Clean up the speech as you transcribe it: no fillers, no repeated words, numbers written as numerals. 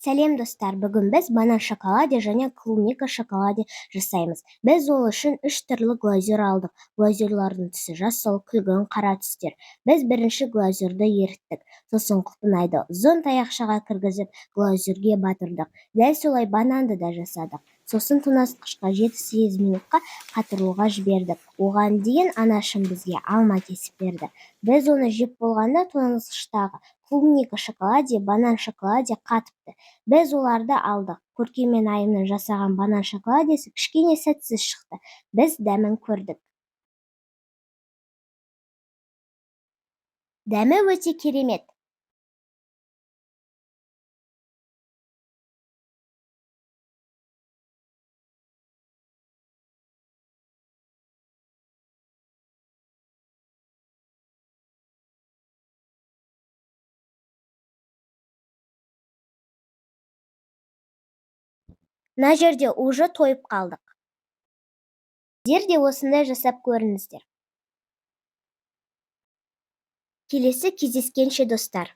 Сәлем, достар! Бүгін біз банан шоколаде және клубника шоколаде жасаймыз. Біз ол үшін үш түрлі глазурь алдық. Глазурьлардың түсі жасыл, күлгін, қара түстер. Біз бірінші глазурьді еріттік. Сосын құлпынайды ұзын таяқшаға кіргізіп, глазурьге батырдық. Дәл солай бананды да жасадық. Сосын тоңазытқышқа 7-8 минутқа қатыруға жібердік. Оған дейін анашым бізге алма кесіп берді. Біз оны жеп болғанда, тоңазытқыштағы клубника шоколаде, банан шоколаде қатыпты. Біз оларды алдық. Көркем мен Айымның жасаған банан шоколадесі кішкене сәтсіз шықты. Біз дәмін көрдік. Дәмі өте керемет. Мына жерде уже тойып қалдық. Сіздер де осындай жасап көріңіздер. Келесі кездескенше, достар!